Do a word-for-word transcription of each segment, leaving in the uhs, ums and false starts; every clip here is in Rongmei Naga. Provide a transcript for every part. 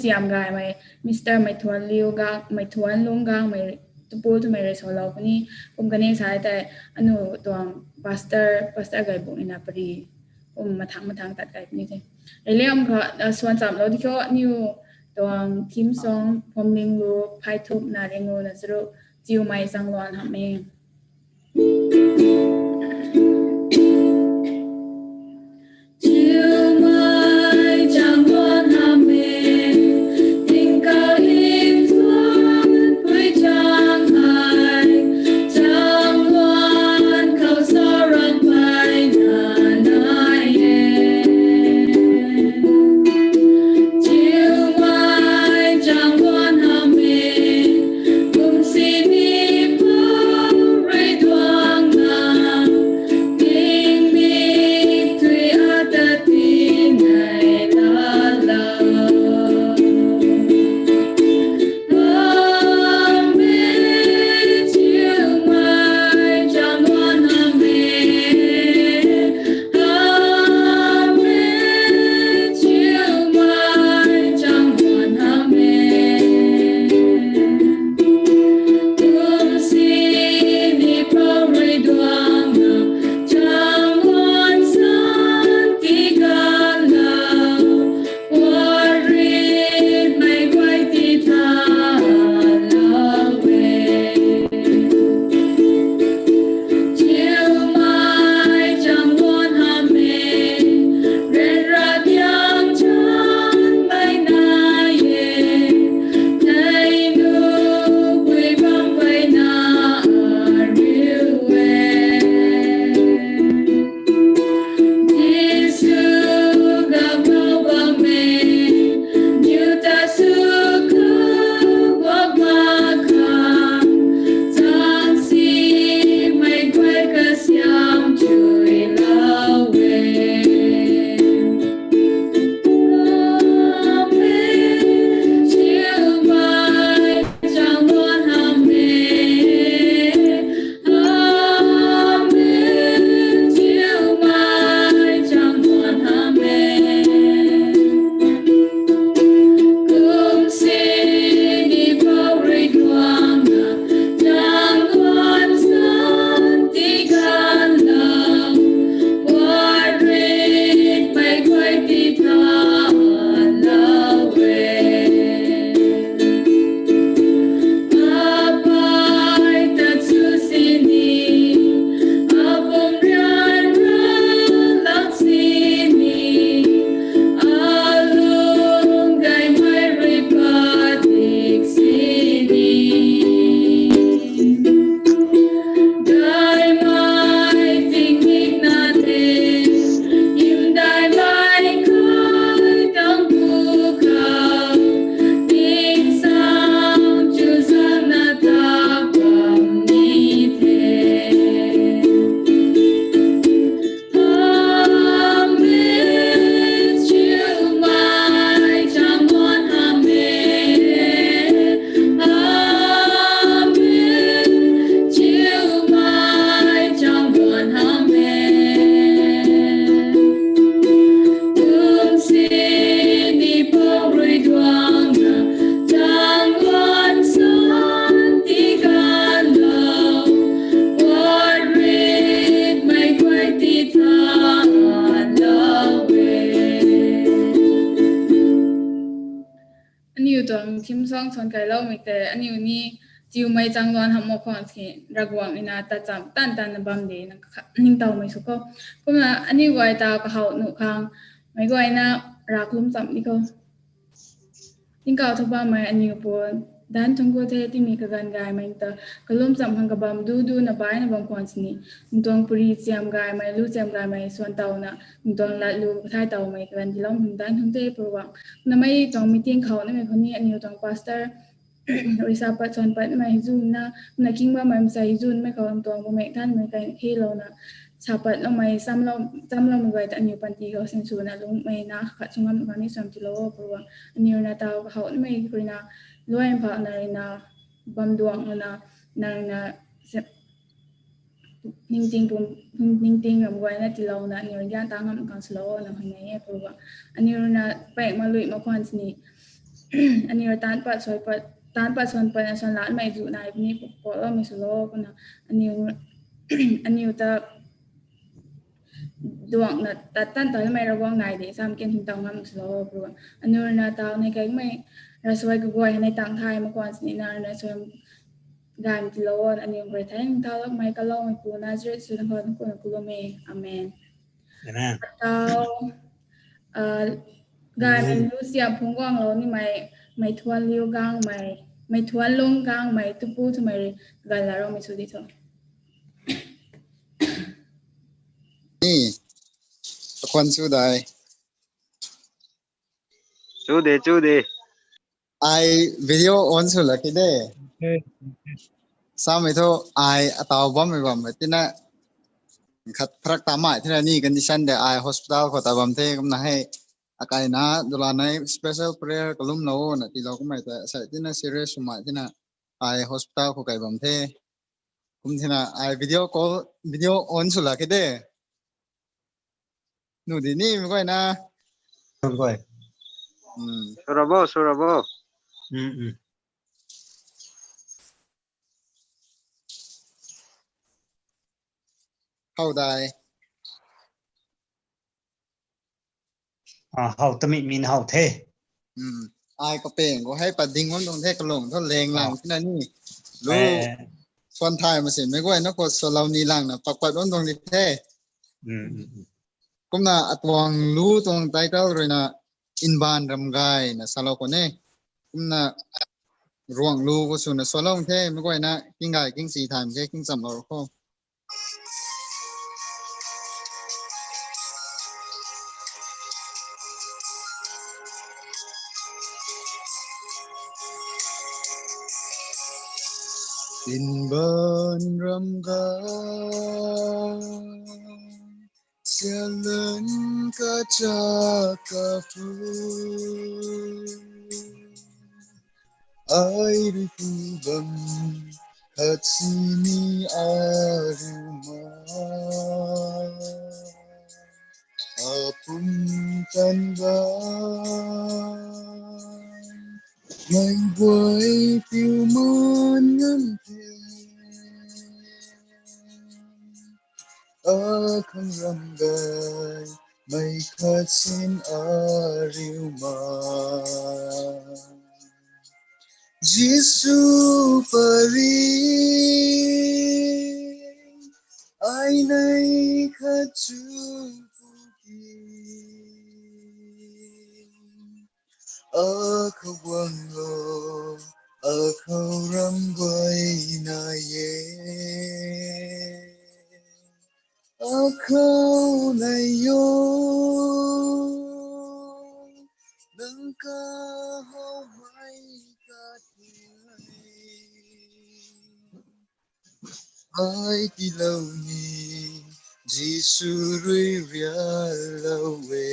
siam gaymei Mister Meithuan Liu Gang, Meithuan Lung Gang mei tupul twmei rui salou puni. Kum kani sai tei anu tuang pastor, pastor gay bung ina pari kum mathang mathang tat kai puni the. Ei liam kha, uh, swan chamlou di kho, aniu tuang theme song Phomling Lu, Phaithupna Ringu na Charu, Chiumei Changluan Hamh e. Chiumei Changluan Hamh e, tingkauh ntuanpui chang hei, Changluan khou sa rang peyna nai e. Chiumei Changluan Hamh e, kum sini pou rui duangna, tingmik tui ata tinei lala. Hamh e, Chiumei Changluan Hamh e. Hamh e, Chiumei Changluan Hamh e. Kum sini pou rui duangna, Changluan san ti ganlou, Waripmei guay ti thalou e. Chiumei Changluan Hamh e, ryanra diang chanmei nai e, nei nu pui bam peyna ariu e. Jisu gaknau bam e, niu ta sw khou guak mak khang, changsimei guay kasiam chuilou e. Hamh e, Chiumei Changluan Hamh e. Hamh e, Chiumei Changluan Hamh e. Kum sini pou rui duangna, Changluan san ti ganlou, Waripmei guay ti thalou e. Apai ta chu sini, apum ryanra lang sini, alung gaymei rui padik sini, gaymei tingmik na de, hymdaihmei kai tangpu khou, tingsaeng chuzaenghna ta bam ni the. Hamh e, Chiumei Changluan Hamh e. Hamh e, Chiumei Changluan Hamh e. Kum sini pou rui duangna, Changluan san ti ganlou, Waripmei guay ti thalou e. Aniu tuang theme song swan kailoumei tei aniu ni Chiumei Changluan Hamh mak khwan si Ravguangc ruina tacham tan tanna bam de na kha ningtowmei sw kho. Kumna aniu guay ta kahaw nuh khang meic guayna rav kalum cham ni kho. Tingkauh thu bammei aniu pun, danc thungc khou the timi kaganv gaymei ta kalum cham khang kabam dudu na baina bam khwan sini, nang tuang puri chiam gaymei, lu chiam gaymei swan towna, nang tuang lat lu kathai towmei kaganv tiilou hym danc thungc the Pu Ravguangc. Namei tuang meeting khou namei khou ni aniu tuang pastor rui sa pat swan patmei hei zuna, na king bammei mansei hei zunmei khou nang tuang bumaengh thanmei kai khelouna, sa patloumei, chamlou, chamloumei guay ta aniu panty khou sinswna lungmei na khat sw ngam khang ni swan tiilou o Pu Ravguangc. Aniu ruina taw kahaw nimei ruina, luai mphauna ruina, bam duangc ruina, nang ruina, ningting pum, ningting ram guayna tiilouna aniu rui gan ta ngam khang swlou o na huayney e Pu Ravguangc. Aniu ruina paek maluih mak khwan sini, aniu tan pat soi pat, tan pat swan pat na swan lat mei zu nai puni pok pok lo mei sw lo, kumna aniu, aniu ta duang na tat tan tan mei Ravguangc nai de, sam ken hym tau ngam sw lo, Pu. Aniu na tau nei kai mei, rasuai kaguay hei nei tang thai ma kwan sini na, rasuai gay mei ti lo, aniu guay thang thau lak mei kalou mei Pu Nazareth sw na khou na kuna kulou mei. Amen. Amen. Tau, uh, gay mei Lucia phung guang lo ni mei, mei thuan liu gang mei, mei thuan lung gang mei, tupu thu mei ri, gan la ro mei sw di tho. Ni, khwan sw dai. Chu de, chu de. Ai video on sw lak ki de. Okay. Samei thu ai atau bam mei bam mei tina khat pharak ta mai thina ni condition de ai hospital khou ta bam the kumna hei akai na dula nai special prayer kalum lo na ti lo kumei ta sai tina serious sw mai thina ai hospital khou kai bam the. Kum thina ai video call, video on sw lak ki de. Nu di ni mei guay na. Mei guay. Hmm. Sw ra bo, sw ra bo. Hmm, hmm. How dai. Ah, how ta mi min how the. Hmm. Ai kapeng khou hei pat ding on dong the kalung thu leng lang thina ni. Lu. Eh. Swan thai ma sin mei guay na khou sw lou ni lang na pak pat on dong di the. Hmm, hmm, hmm. Kumna atuang lu tuang title rui na Inban Ramgay na salou khou ne. Kumna ruang lu khou sw na salou the, mei guay na king gay king si tham the, king cham lou khou. Inban Ramgay. Sialan kacha kaphu. Ai rui pu bam khat sini ariu ma. Apum tan bam. Mei guay piu man ngam the. Akhang Ramgay mei khat sin ariu ma. Jisu pari ai nei khat chu pu ki. Akhou guang lo, akhou ram guay nai e. Akhou nai o, nang kahow mei ka ti. Ai tilou ni Jisu rui rialou e.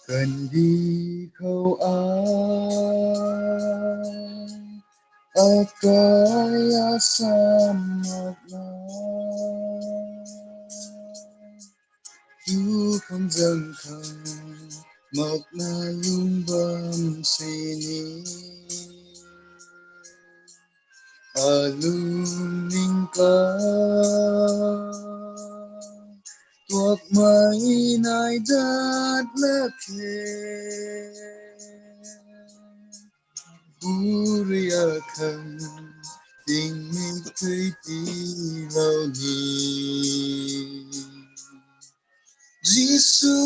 Kandih khou ai akai asam mak na. Tu khang zang khang mak na lung bam sini. Alung ning ka tuak mei nai dat lak khe. Buri akhang ting mik tui tilou ni. Jisu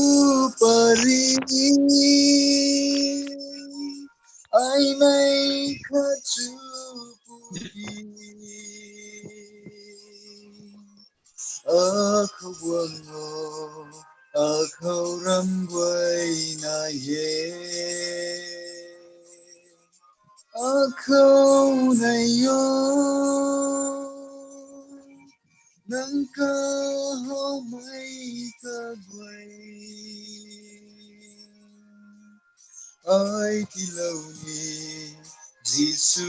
pari ai mei khat chu pu ki. Akhou guang o, akhou ram guay nai e. Akhou nai o, nang kahow mei ka guay. Ai tilou ni Jisu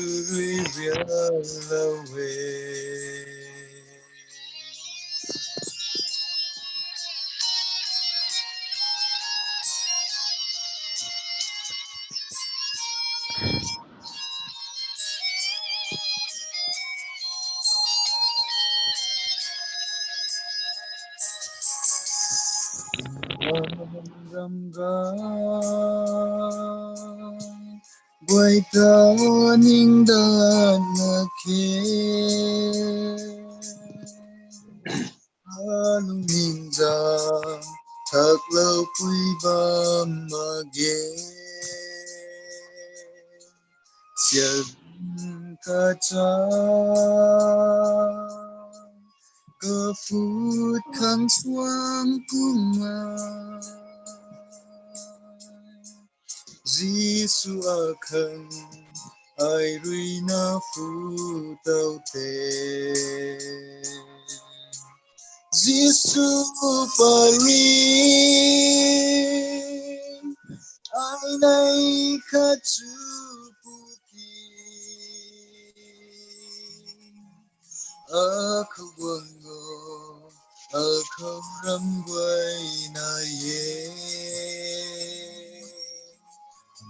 rianlou e. Ram ga guay ta ning dan na khe. Alung ning za thaklou pui bam mak ge. Sian ka cha ka phut khang suang kum a. Jisu akhang ai rui na phu tau te. Jisu pari ai nei khat chu pu ki. Akhou guang o, akhou ram guay na ye.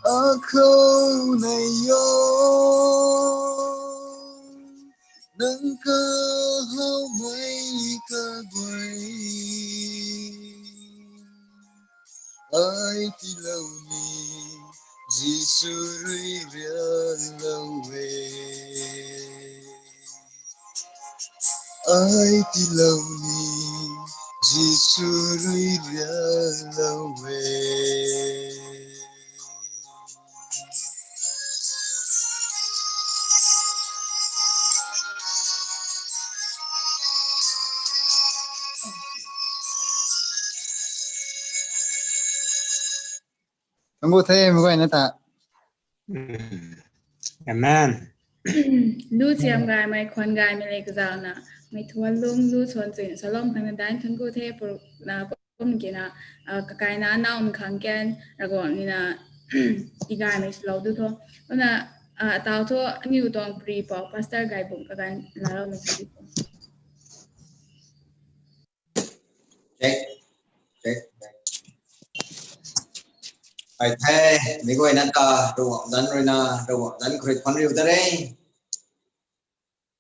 Akhou nei o, nang kahawmei kaguay. Ai tiilou ni, Jisu rui rianlou e. Ai tiilou ni, Jisu rui rianlou e. Thank you the, mei guayna ta. Amen. Lu chiam gaymei, khwan gaymei le kazauna, mei thuan lung lu suan chin salom khang na dan thank you the, pur na kum kina, ah, kakaina nau khang ken, Ravguangc nina, tigaymei swlou du tho. Kumna, ah, atau tho, aniu tuang pri pou, Pastor Gaibung kagan, laloumei sw di tho. Check. Check. Ai the, mei guayna ta, Ravguangc dan rui na, Ravguangc dan khou rui khwan riu ta re.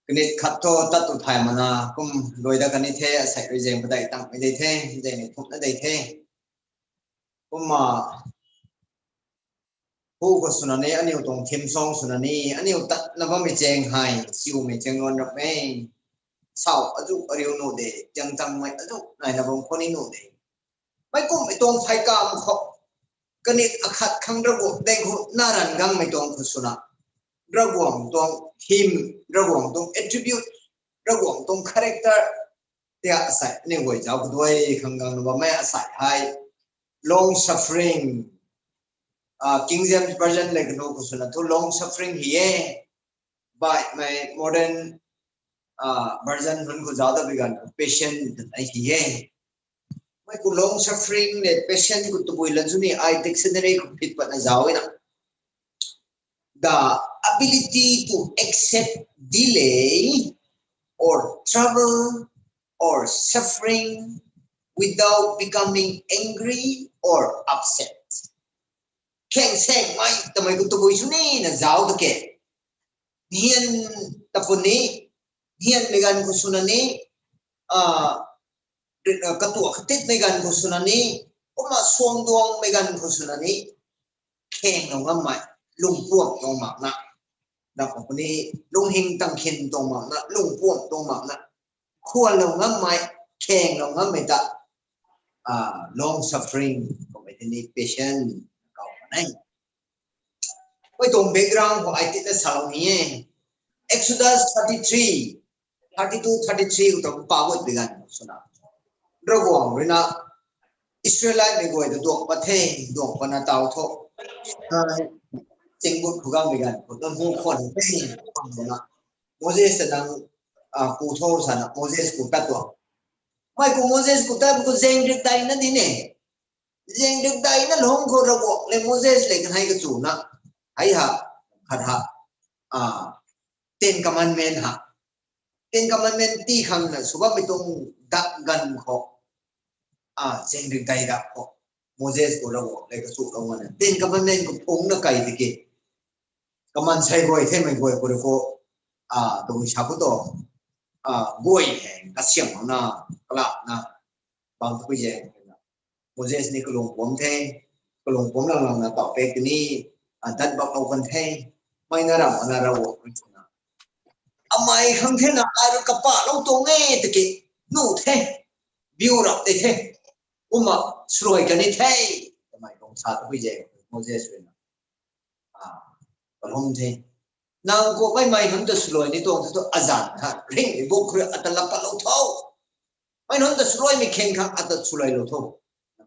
Kanit khat thu tat tu thay mana, kum luai dat kan ni the, asei rui zaeng padeih tangmei dei the, zaeng ni thumhna dei the. Kumna, hu khou swna ni, aniu tuang theme song swna ni, aniu tatna bammei chaeng hei, siumei chaeng luan rap e. Sau azu ariu nuh de, tiang tangmei azu naina bam khou ni nuh de. Mei kummei tuang phey kam khou, kanit akhat khang Ravguangc deng khou na ranv gangmei tuang khou swna, Ravguangc tuang theme, Ravguangc tuang attribute, Ravguangc tuang character, tia asei aniu guay zauc kaduai khang gangna bammei asei hei, long suffering, ah, King James Version le kanu khou swna thu long suffering hi e. Baihmei modern, ah, version hun khou zauc ta bi ganv khou patient twna hi e. Mei khou long suffering le patient khou tabui lan sw ni, ai dictionary khou phit patna zauc e na. The ability to accept delay or trouble or suffering without becoming angry or upset. Kheng sengmei tamei khou tabui sw ni na zauc ta ke. Hian tapun ni, hianmei ganv khou swna ni, ah, katuak katitmei ganv khou swna ni, kumna suangduangmei ganv khou swna ni, khenglou ngammei, lungpuam tuang makna, ram khou ni, lunghing tangkhin tuang makna, lungpuam tuang makna, khwanlou ngammei, khenglou ngammei ta, ah, long suffering, kummei tei ni patient, kau kan e. Mei tuang background khou ai tina salou ni e. Exodus thirty-three, thirty-two, thirty-three khou ta pa gut bi ganv swna, Ravguangc rui na Israelite mei guay ta duang pat the, duang patna tau tho. Ai, chinggut khou gangmei ganv khou ta hu khwan the, khwan na. Moses ta nang, ah, ku tho sana, Moses ku tat tuang. Mei khou Moses ku tat khou zaeng rik daina di ne. Zaeng rik daina lung khou Ravguangc le Moses le kanei kachuna, hei ha, khat ha, ah, Ten Commandment ha. Ten Commandment ti khang na sw bammei tuang dak ganv khou, a, zeng rik dai dak khou, Moses khou Ravguangc le kachu lou ngana Ten Commandment khou phungna kai tiki, kaman sei guay the mei guay khou rui khou, a, tuang sa khou tu, a, guay heng kasiamh na, kalana, bang thui zeng Moses ni kalung puam the, kalung puam lang lang na tau pek tini, a, dat bak lou kan the, mei na ram ana Ravguangc rui chuna. Amei khang the na, ai rui kapa lou tuang e tiki, nu the, biu rap te the, kumna swluai kan ni the, kamei tuang sa thui zeng Moses rui na. A, kalum the. Nang khou mei mei nunc ta swluai ni tuang the thu azanc ha, ring ni buk khou rui ata lap pat lou tho. Mei nunc ta swluaimei kheng khang ata swluai lou tho.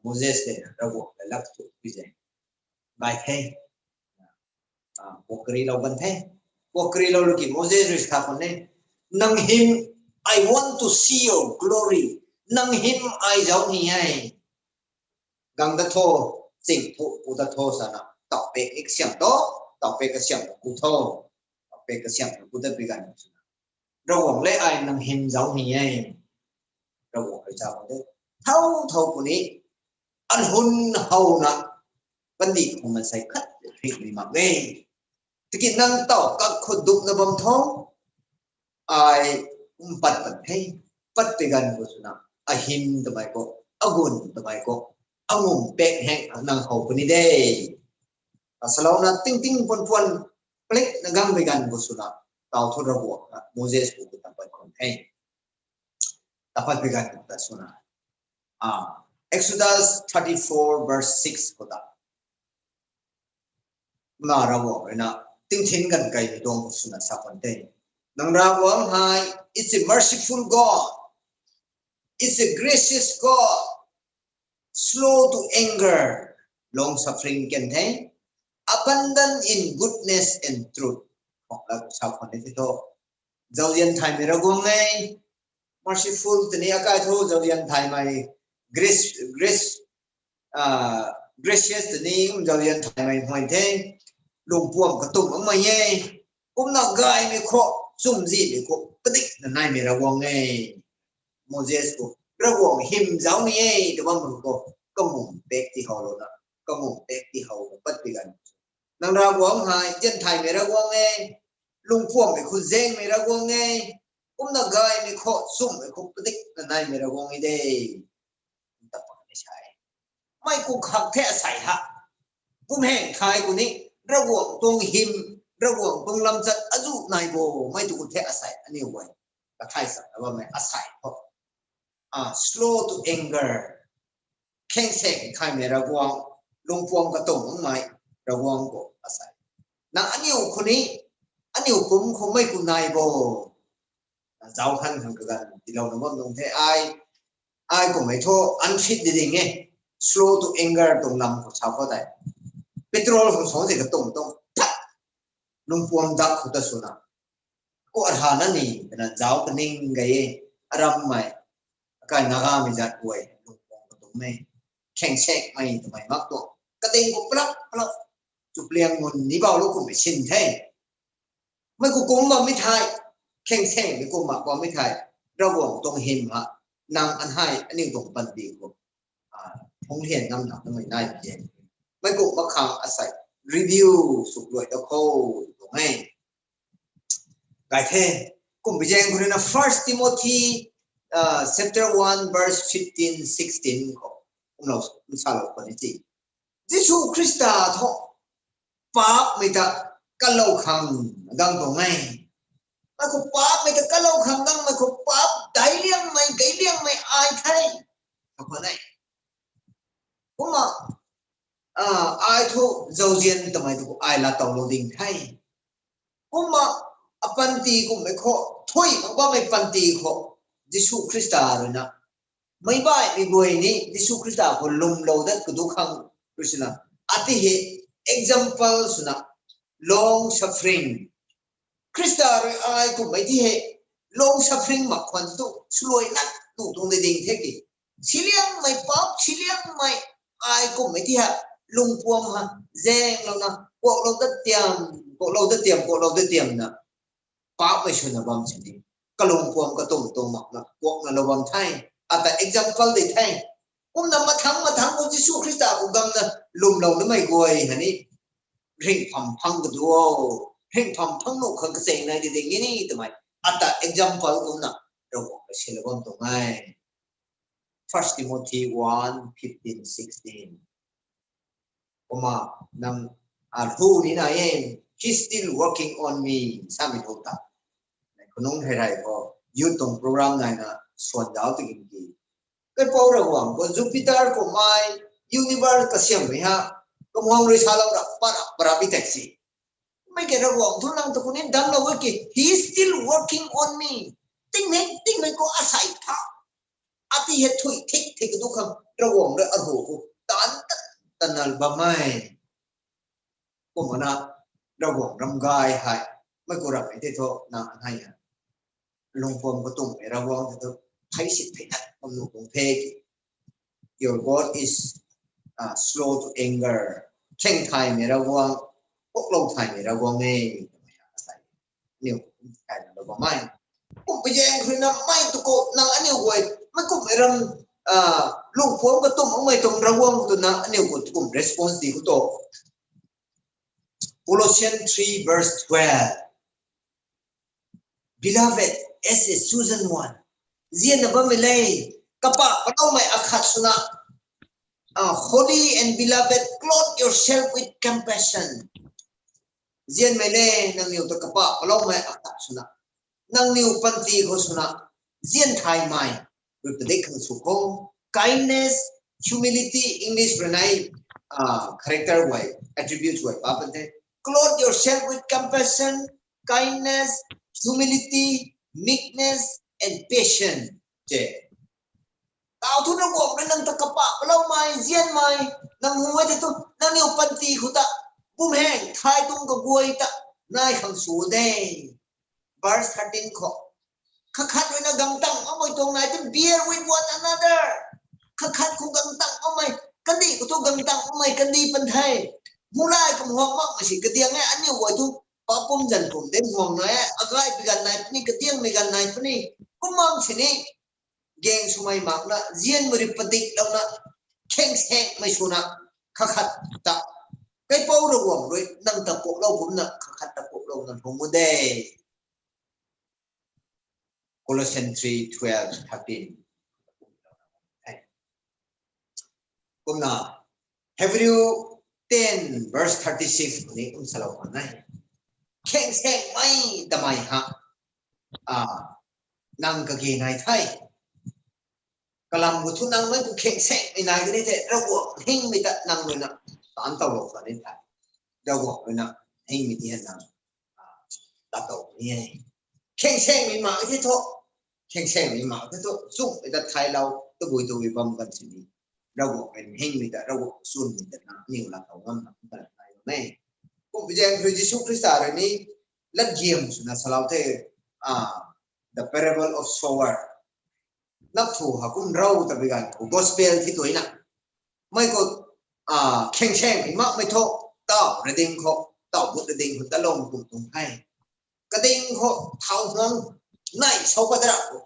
Moses le Ravguangc le lak thu pi zeng. Bai the. A, kuak kari lou kan the. Kuak kari lou laki Moses rui sa khwan e. Nang hym, I want to see your glory. Nang hym ai zauc ni e. Gang da tho, ching phu, pu da tho sana, tau pek ni kasiamh tho, tau pek kasiamh na ku tho, tau pek kasiamh na ku dat pi ganv swna. Ravguangc le ai nang hym zauc ni e. Ravguangc rui sa khwan de. Thau thau puni, alhun howna, kandih khou mansei khat rik ni mak e. Tiki nang tau kak khou dupna bam tho, ai kum pat pat the, pat pi ganv khou swna, ahym twmei khou, agun twmei khou, angum pek heng nang how puni de. Asalouna ting ting puan puan, palik na gang pi ganv khou swna, tau thu Ravguangc na Moses khou ta pat khwan the. Ta pat pi ganv khou ta swna. A, Exodus thirty-four verse six khou ta. Na Ravguangc rui na, tingthin ganv kaimei tuang khou swna sa khwan the. Nang Ravguangc hei, it's a merciful God. It's a gracious God. Slow to anger, long suffering kan the. Abundant in goodness and truth. Khou la sa khwan the tho. Zauzian thaymei Ravguangc e. Merciful tini akai thu zauzian thaymei, grace, grace, a, gracious tini kum zauzian thaymei huay the. Lungpuam katumh makmei e. Kumna gaymei khou, chumzihmei khou, padikna naimei Ravguangc e. Moses khou, Ravguangc hym zauc ni e, ta bammei khou, kangum pek ti howlouna, kangum pek ti how pat pi ganv. Nang Ravguangc hei, zian thaymei Ravguangc e, lungpuammei khou zaengmei Ravguangc e, kumna gaymei khou, chumhmei khou, padikna naimei Ravguangc e de. Ta pa ni sa e. Mei ku khak the asei ha. Kum heng thai ku ni, Ravguangc tuang hym, Ravguangc tuang lamchat azu nai bo, mei tu ku the asei, aniu guay. Kathai sa na bammei asei khou. A, slow to anger. Kheng seng thaymei Ravguangc, lungpuam katumh makmei Ravguangc khou asei. Nang aniu khou ni, aniu pum khou mei ku nai bo. Zauc han khang kaganv tiilouna bam nung the ai, ai kummei thu unfit di ding e, slow to anger tuang lam khou sa khou tei. Petrol khang suang se katumh tuang, pat, lungpuam dak khou ta swna. Kuak rana ni, twna zauc kaning gay e, arammei, akai Nagamei zat guay, lungpuam katumhmei, kheng sekmei twmei mak tuang. Kading khou plak, plak, chupliang mun ni bau lou kummei sin the. Mei ku kum bammei thei, kheng sekmei kum mak bammei thei, Ravguangc tuang hym ha, nang an hei, aniu tuang panty khou, a, phungc lian ngam na, namei nai pi e. Mei ku mak khang asei, review, suk luai da khou, tuang e. Kai the, kum pi zaeng khou rui na First Timothy, a, chapter one verse fifteen, sixteen khou, kumlou, kum salou khou ni ti. Jisu Khrista thu, paapmei ta kalou khang gang tuang e. Mei khou paapmei ta kalou khang gangmei khou paap daic liangmei, gay liangmei ai the. Sa khwan e. Kumna, a, ai thu zauzian twmei tu khou ai laatowlou ding the. Kumna, apanty kummei khou, thui mak bammei panty khou, Jisu Khrista rui na, meic baihmei guay ni Jisu Khrista khou lwmlou dat kadu khang rui swna, ati hei example swna, long suffering. Khrista rui ai kummei ti hei long suffering mak khwan tu swluai nat tu tuang de ding the ki. Siliangmei paap, siliangmei ai kummei ti hei lungpuam ha, zaenglouna, kuaklou dat tiam, kuaklou dat tiam, kuaklou dat tiamna. paapmei swna bam sini, kalung puam katum tuang makna kuakna lou bam the. Ata example de the. Kumna mathang mathang khou Jisu Khrista khou gamna lwmlou namei guay hei ni, ringpham phang kadu o, ringpham phang nuh khang kacheng nai di ding e ni twmei, ata example kumna Ravguangc ka silou bam tuang e. First Timothy one fifteen, sixteen. Kumna nang, a, hu ni na e, he's still working on me, samei thu ta. Khunung hei rei khou youth tuang program naina swan dau tigin ki, Kaipouc Ravguangc khou Jupiter khou mei, universe kasiammei ha, kamhuang rui salou ra para para bi tei si. Mei ke Ravguangc thu nang ta khou ni damclou e ki, he is still working on me. Tingmei tingmei khou asei tha, ati hei thui thik thik tu khang Ravguangc rui aru khou taanc tan tan nal bam e. Kumna Ravguangc ram gay hei, mei khou ram e tei thu nang anei ha, lungpuam katumhmei Ravguangc tei thu, thei sit thei nat bam nuh tuang the ki. Your God is, uh, slow to anger. Kheng thaymei Ravguangc, kuaklou thaymei Ravguangc e. Aniu kaina lou bammei, kumpui zaeng khou rui na mei tu khou nang aniu guay, mei kummei ram, a, lungpuam katumh makmei tuang Ravguangc khou tu na aniu khou tu kum response di khou tu. Colossians three verse twelve. Beloved, as a chosen one, zianna bammei le, kapah paloumei akhat swna, uh, holy and beloved, clothe yourself with compassion. Zianmei le, nangniw ta kapah paloumei akhat swna, nangniw panty khou swna, zian thaymei rui padik khang sw khou, kindness, humility, English rui nai, uh, character guay, attributes guay pa pan the. Clothe yourself with compassion, kindness, humility, meekness, and patience. Tei tau thu Ravguangc rui nang ta kapah paloumei, zianmei, nang hu e tei thu, nangniw panty khou ta, bumheng thay tuang kaguay ta, nai khang sw de. Verse thirteen khou, khat khat rui na gangtang makmei tuang nai tei, bear with one another. Khat khat khou gangtang makmei, kandih khou thu gangtang makmei kandih pan the. Mulay kamhuang makmei si kadiang e, aniu guay thu, papum zan pum de mhuang nai e, agay pi ganv nai puni, kadiangmei ganv nai puni. Kumna sini, gaeng swmei makna, zianmei rui padiklouna, khengsaengmei swna, khat khat ta, Kaipouc Ravguangc rui nang ta kuaklou kumna, khat khat ta kuaklouna lung u de. Colossians three twelve, thirteen. Kumna, Hebrew ten verse thirty-six ni kum salou khwan e. Khengsaengmei tamei ha, a, nang kage nai the. Kalam khou thu nang mei khou khengsaengmei nai kani the, Ravguangc hingmei ta nang rui na, taanc towlou khwan e the. Ravguangc rui na, hingmei ti hei nang, a, lat tow ni e. Khengsaengmei mak the thu, khengsaengmei mak the thu, chumhmei ta thaylou, tabui tabui bam kan sini, Ravguangc rui hingmei ta, Ravguangc chwnmei ta na, aniw lat tow ngam na, ta nai bam e. Kumpui zaeng khou rui Jisu Khrista rui ni, latgiam swna salou the, a, the parable of sower. Nap thu ha kum rou ta bi ganv khou gospel thi tuina, mei khou, a, khengsaengmei makmei thu, taw rading khou, taw but rading khou talou kum tuang the. Kading khou thau huang nai sou pat ra khou,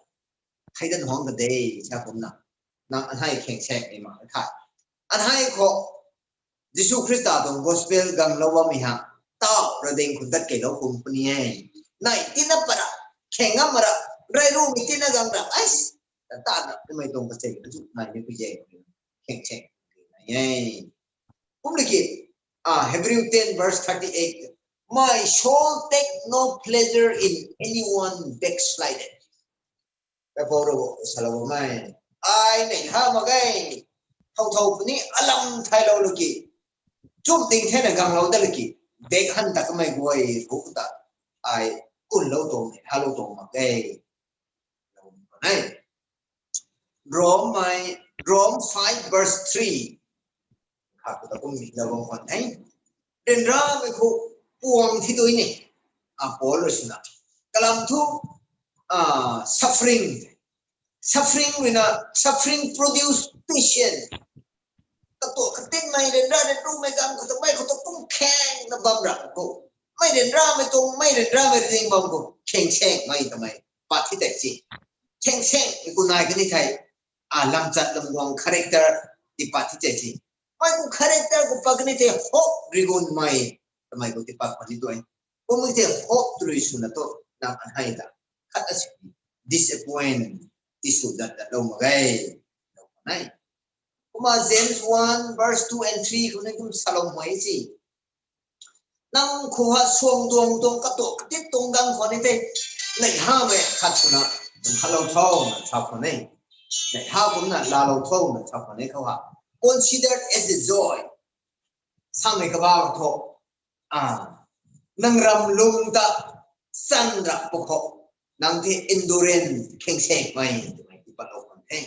thei dan huang ka de, sa kumna, nang anhei khengsaengmei mak the. Anhei khou Jisu Khrista tuang gospel ganglou bammei ha, taw rading khou dat keylou kum puni e. Nai tina para, kheng ngam ra, rey rumei tina gang ra, ais, ta ta na, twmei tuang kachei na chu nai ni pui e, khengsaeng nai e. Kum liki, a, Hebrew ten verse thirty-eight, My soul take no pleasure in anyone backsliding. Kaipouc Ravguangc salou bam e, ai nei ha mak ge, thow thow puni alam thaylou laki, chum ding thena ganglou dat laki, dek han ta kamei guay ru ta, ai kunlou tuang, halou tuang mak ge. Rom mei, Rom five verse three. Kha khou ta kum ni lou bam khwan the. Ryanramei khou puang thi dui ni, a, Paul rui swna. Kalam thu, a, suffering. Suffering rui na, suffering produce patience. Katuak katinmei ryanra ryanrumei ganv khou ta mei khou ta kum kheng na bam ra khou, Mei ryanramei tuang, mei ryanramei ringh bam khou kheng seng mei twmei pat thi tei si. Kheng seng mei khou nai kani thei, a, lamchat lamguang character ti pat thi tei si. Mei khou character khou pat kani thei hope rigunmei twmei khou ti pat puni tuang. Kummei thei hope tw rui swna tu nang anhei ta khat a si disappoint ti sw dat dat lou mak ge. Lou mak e. Kumna James one verse two and three khou ni kum salou mei si. Nang khou ha suang duang tuang katuak katit tuang gang khou ni tei, neih hamei khat swna khatlou tho na sa khou ni, neih ha kumna laalou tho na sa khou ni khou ha, considered as a joy. Samei kaba tho, a, nang ram lung ta chan rap pw khou, nang the endurance kheng seng mei twmei ti patlou khwan the.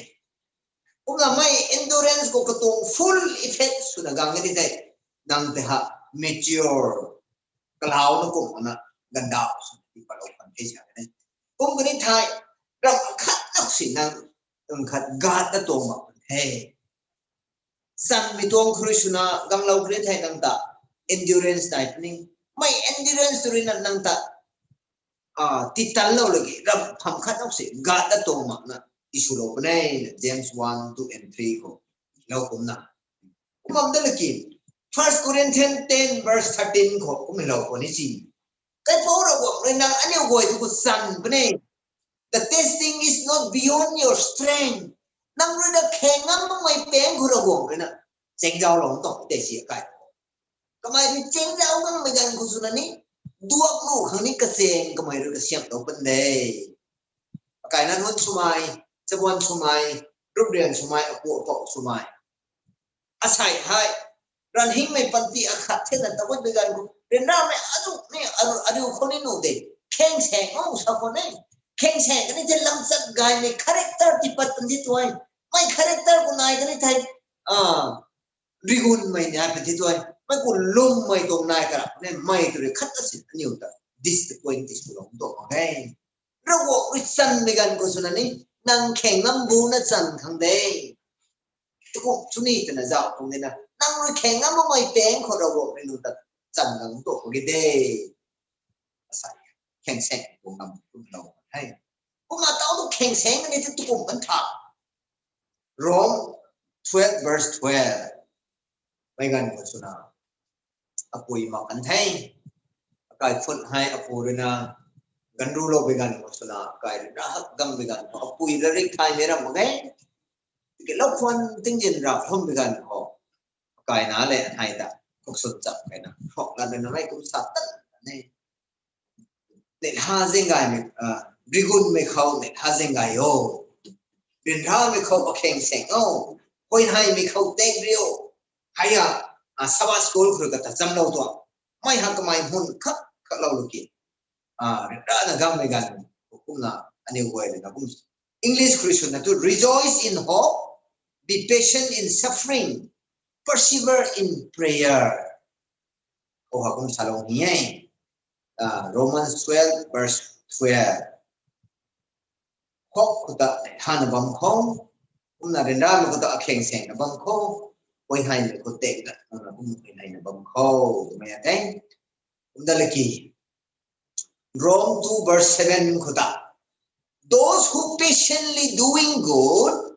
Kumna mei endurance khou katuang full effect swna gang kani thei, nang tei ha mature, kalau na kum na gandau swna ti patlou khwan the sa kani. Kum kani thei, ram khat na si nang, ram khat gat na tuang mak the. Chanmei tuang khou rui swna ganglou kani thei nang ta endurance nai puni. Mei endurance tw rui na nang ta, a, titanlou lagi ram pham khat na si gat na tuang mak na ti swlou puni. James one, two and three khou lou kumna. Kumna da laki, First Corinthians ten verse thirteen khou kum lou khou ni si. Kaipouc Ravguangc rui nang aniu guay tu khou chan puni. The testing is not beyond your strength. Nang rui na kheng ngam makmei pang khou Ravguangc rui na chengzaulou tuang tei si akai. Kamei rui chengzau makmei ganv khou swna ni, duak lu khang ni kachaeng kamei rui kasiamhlou pan de. Akaina nunc swmei, chabuan swmei, ruprian swmei, apu apou swmei, asei hei, ranhingmei panty akhat thena tagut bi ganv khou, ryanramei azu ni, ariu khou ni nuh de, kheng seng o sa khou ni, kheng seng kani thei lamchat gaymei character tipat pan di tuang, mei character khou nai kani thei, a, rigunmei nai pan di tuang, mei khou lwmmei tuang nai karap ni, mei tw rui khat asin aniu ta disappoint ti swlou tuang mak e. Ravguangc rui chanmei ganv khou swna ni, nang kheng ngam bu na chan khang de. Tukum chuni twna zauh tuang dina, nang rui kheng ngam makmei pang khou Ravguangc rui nang ta chan khang tuang mak ge de. Asei, kheng seng tuang ngam tuang lou the. Kumna tau tu kheng seng kani thei tukum kan tha. Rome twelve verse twelve. Mei ganv khou swna, apui mak kan the. Akai phut hei apu rui na ganrulou bi ganv khou swna, akai rui na hak gang bi ganv khou, apui ra rik thaymei ram mak e. Tiki lou khwan tingzin ra khum bi ganv khou, akaina le anhei ta khuk sut chap kaina, hok la rui na mei kum sa tan ne. Neihla zaeng gaymei, a, rigunmei khou neihla zaeng gay o. Ryanramei khou akheng seng o. Huaynheymei khou tek riu. Hei a, a, Sabbath school khou rui kata chamlou tuang. Mei ha kamei hun khat khatlou lu ki, a, ryanrana gangmei ganv khou kumna aniu guay rui na kum, English khou rui swna tu, rejoice in hope, be patient in suffering, persevere in prayer. Khou ha kum salou ni e. A, Romans twelve verse twelve. Hok khou ta neihla na bam khou, kumna ryanramei khou ta akheng seng na bam khou, huaynheymei khou tek na, kumna kum huaynhei na bam khou twmei a the. Kumna laki, Rome two verse seven khou ta, those who patiently doing good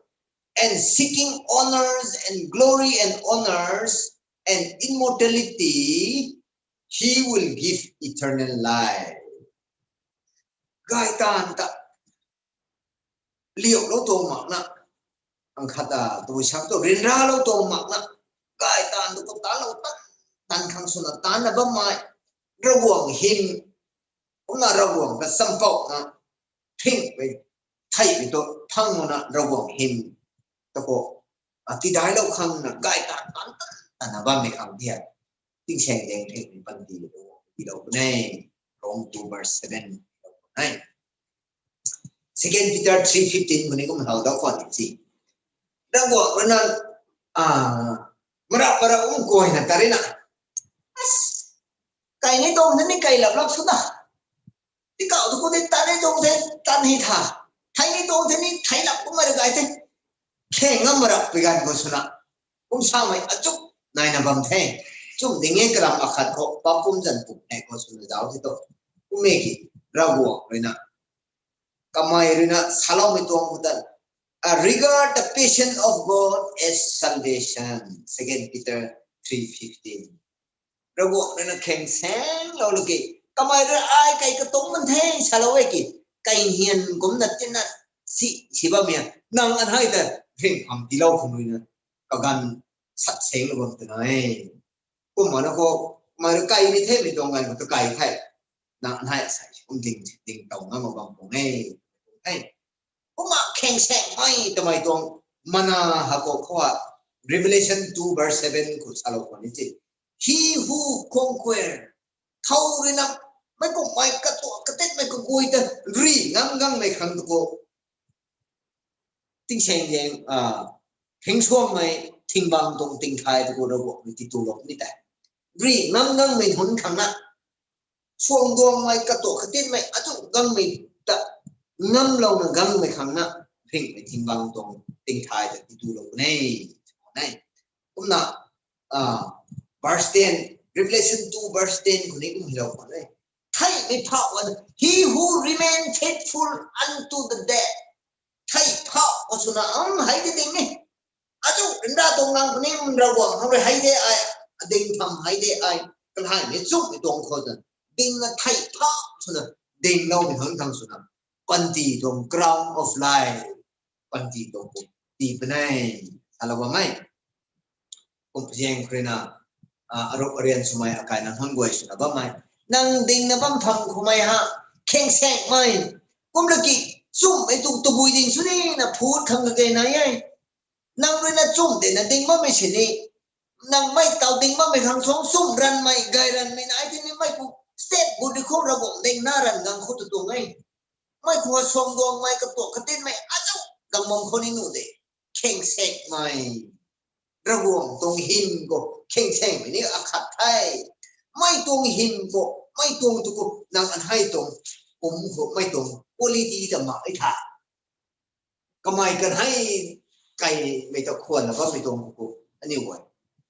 and seeking honors and glory and honors and immortality, he will give eternal life. Gay taanv ta liaulou tuang makna, ang khat ta tabui sak tu ryanralou tuang makna, gay taanv tu khou talou tan, tan khang swna taanna bammei, Ravguangc hym, kumna Ravguangc ta champouhna, thingpui, theihpui tu thangmana Ravguangc hym, ta khou, a, tidailou khangna gay taanv tan tan tanna bammei khang dia, tingsaeng daeng thingpui panty tilou puni, Rome two verse seven, Second Peter three fifteen khou ni kum hau dau khwan ni si. Ravguangc rui na, a, marap marap um kuayna ta rui na, kai ni tuang the ni kai lap lap sw ta. Tikau tu khou tei tan ni tuang the, tan hei tha. Thei ni tuang the ni thei lap kummei rui gay the. Kheng ngam marap pui ganv khou swna, kum samei achuk naina bam the. Chum ding e kalam akhat khou, papum zan puk hei khou swna zauc ti tu. Kummei ki, Ravguangc ruina, kamei ruina saloumei tuang khou ta, uh, regard the patience of God as salvation, Second Peter three fifteen. Ravguangc ruina kheng seng lou laki, kamei rui ai kai katung man the salou e ki, kai hian kumna tina si, si bam e, nang anhei ta, ring ham tilou khum ruina, kaganv sat seng lou bam twna e. Kumna khou, kamei rui kai ni the mei tuang ganv khou ta kai the. Nang anhei asai kum ding, ding taw ngam bam pung e. Kumna kheng seng mei tamei tuang mana ha khou khou a, Revelation two verse seven khou salou khwan ni ti. He who conquer, thau ruina, mei kummei katuak katinmei kaguay ta, ri ngam gangmei khang tu khou. Tingsaeng zaeng, ah, thingsuangmei, thingbang tuang tingthai tu khou Ravguangc rui titulou ni tei. Ri ngam gangmei hun khang na, suang duangmei katuak katinmei, azu gangmei ta, ngamlouna gangmei khang na, ringmei thingbang tuang tingthai ta titulou ne. Ne. Kumna, ah, verse ten, Revelation two verse ten khou ni kum hilou khwan e. Theihmei phauh, he who remain faithful unto the death. Thei phauh khou swna am hei de ding e. Azu, ryanra tuang nang puni, Ravguangc khang rui hei de ai, ading tham hei de ai, kalai ni chumhmei tuang khou ta, dingna thei phauh swna, dingloumei hun khang swna, panty tuang crown of life, panty tuang kum, ti puni, salou bammei. Kum zaeng khou ruina, ah, aruk arian swmei akaina hun guay swna bammei. Nang dingna bam phang khoumei ha, kheng seng mei. Kum laki, chumhmei tu tabui ding sw nina phut khang kage nai e. Nang ruina chum dena ding bammei sini, nang mei taw ding bammei khang suang chum ranmei, gay ranmei nai tini mei khou, step gut di khou Ravguangc dingna ran gang khou tu tuang e. Mei khou suang duangmei katuak katinmei azu gang bam khou ni nuh de. Kheng seng mei. Ravguangc tuang hym khou kheng sengmei ni akhat the. Mei tuang hym khou, mei tuang tu khou, nang anhei tuang, kum khou, mei tuang quality ta mak e tha. Kamei kan hei, kaimei ta khwanna bammei tuang khou, aniu guay,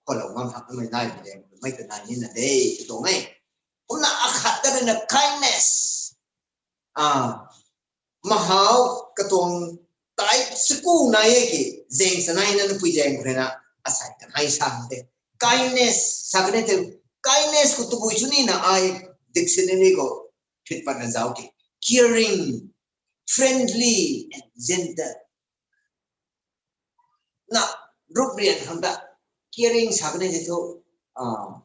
khwanlou ngam hakmei naimei de, mei ta nai nina de, tu tuang e. Kumna akhat ta ruina kindness. Ah, mahau katuang type saku nai e ki, zaeng sa nai na napui zaeng khou ruina, asai kan hei sa de. Kindness, sa kan e the, kindness khou tabui sw nina ai dictionary khou phit patna zauc ki. Caring, friendly, and gentle. Na, rup rian khang ta, caring sa kan e the thu, ah,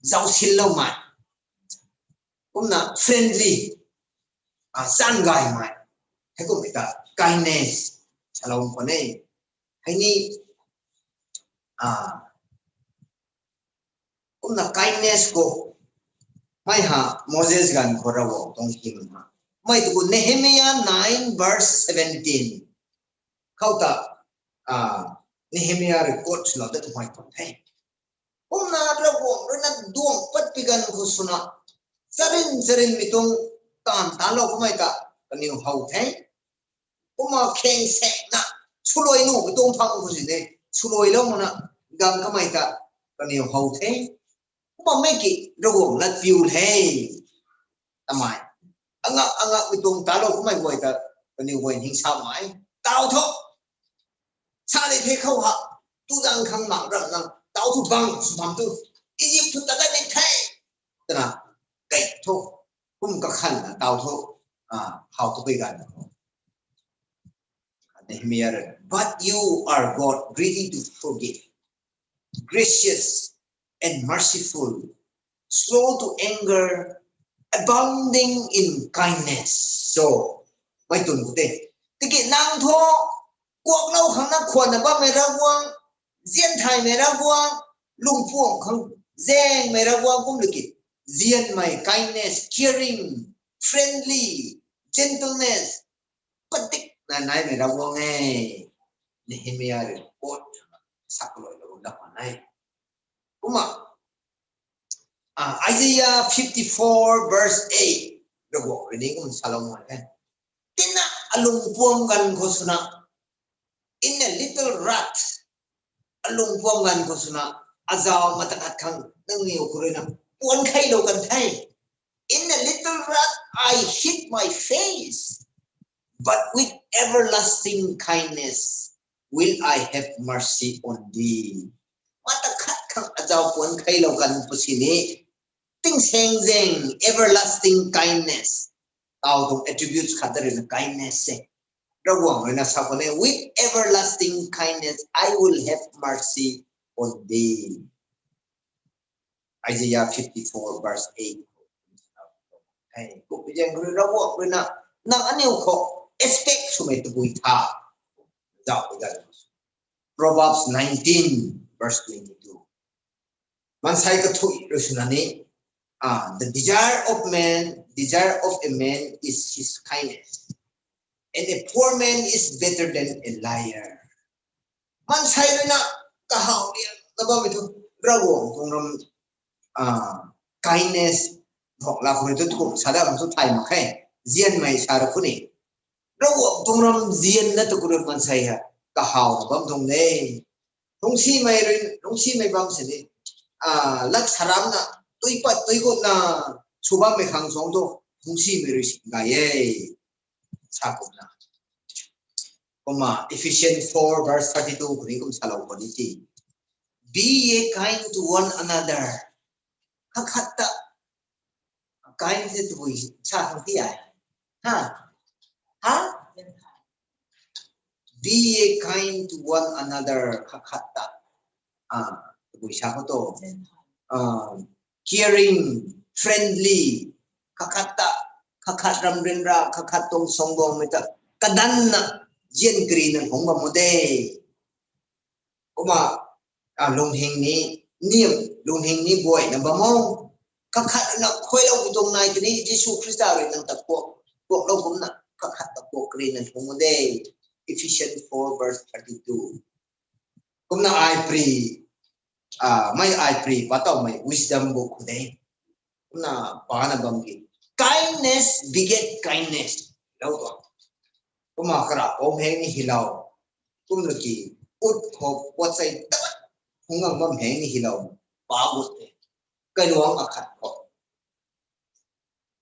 zausinloumei. Kumna friendly, ah, changgaymei. Hei kummei ta kindness, salou khwan e. Hei ni, ah, kumna kindness khou, mei ha Moses ganv khou Ravguangc tuang hym ha. Mei tu khou Nehemiah nine verse seventeen. Khou ta, ah, Nehemiah rui quote swlou ta twmei khwan the. Kumna Ravguangc ruina duang patpi ganv khou swna, charin charinmei tuang taanv taanlou kamei ta, kaniw how the. Kumna kheng sengna, swluai nuhmei tuang phang khou sini, swluailou makna, gang kamei ta, kaniw how the. Kumna mei ki, Ravguangc lat piu the. Tamei. Angak, angakmei tuang talou kamei guay ta, kaniw guay ningsamei. Taw thu. Sa de the khou ha. Tu zang khang mak ram nang. Taw thu bang, sw bam tu. Egypt thu ta dat ni the. Twna. Kei thu. Kum kakhanna taw thu. Ah, how tu kei ganv. Nehemiah rui, "But you are God, ready to forgive, gracious and merciful, slow to anger, abounding in kindness." So, mei tun khou te. Tiki nang thu, kuaklou khang na khwanna bammei Ravguangc, zianthaymei Ravguangc, lungpuang khang zaengmei Ravguangc kum laki, zianmei, kindness, caring, friendly, gentleness, padikna naimei Ravguangc e. Nehemiah rui quote saklou lou na pan e. Kumna, ah, Isaiah fifty-four verse eight, Ravguangc rui ni kum salou e. Tina alungpuam ganv khou swna, in a little wrath, alungpuam ganv khou swna, azau matak khat khang, nangniw khou rui na puan kheilou kan the. In a little wrath I hid my face, but with everlasting kindness will I have mercy on thee. Mata khat khang azau puan kheilou kan pu sini, tingsaengzaeng, everlasting kindness. Tau tuang attributes khat ta rui na kindness se. Ravguangc rui na sa khou ne, with everlasting kindness I will have mercy on thee. Isaiah fifty-four verse eight. Hey, kupi jeng rui Ravguangc rui na, nang aniu khou expect swmei tabui tha. Zau ga. Proverbs nineteen verse twenty-two. Mansei kathui rui swna ni, ah, the desire of man, desire of a man is his kindness, and a poor man is better than a liar. Mansei rui na kahaw liang na bammei thu, Ravguangc tuang ram, ah, kindness, thok la khou rui tu kum sa da kum tu thay mak khe, zianmei sa ra khou ni. Ravguangc tuang ram zianna tu khou rui mansei ha, kahaw na bam tuang de. Lungcsimei rui, lungcsimei bam sini, ah, lat saram na, tui pat tui gut na, sw bammei khang suang tu, lungcsimei rui sin gay e. Sa kumna. Kumna, Ephesians four verse thirty-two khou ni kum salou khou ni ti. Be ye kind to one another. Khat khat ta. Kind se tabui sa khang ti ai. Ha? Ha? Be ye kind to one another, khat khat ta. Ah, tabui sa khou tu. Ah, caring, friendly, khat khat ta, khat khat ram ryanra, khat khat tuang suangguangmei ta kadanna, zian kari na hungc bam mo de. Kumna, ah, lunghing ni, ni, lunghing ni buay na bam mo. Khat khat na khuailou pu tuang nai tini, Jisu Khrista rui nang ta kuak, kuaklou kumna, khat khat ta kuak kari na hungc mo de. Ephesians four verse thirty-two. Kumna ai pri, ah, mei ai pri, pa tau mei wisdom book khou de. Kumna pa na bam ki. Kindness beget kindness. Lou tu. Kumna kara om heng ni hilou. Kumna ki ut khou puat sai ta. Hung ang bam heng ni hilou. Pa gut te. Kailuang akhat khou.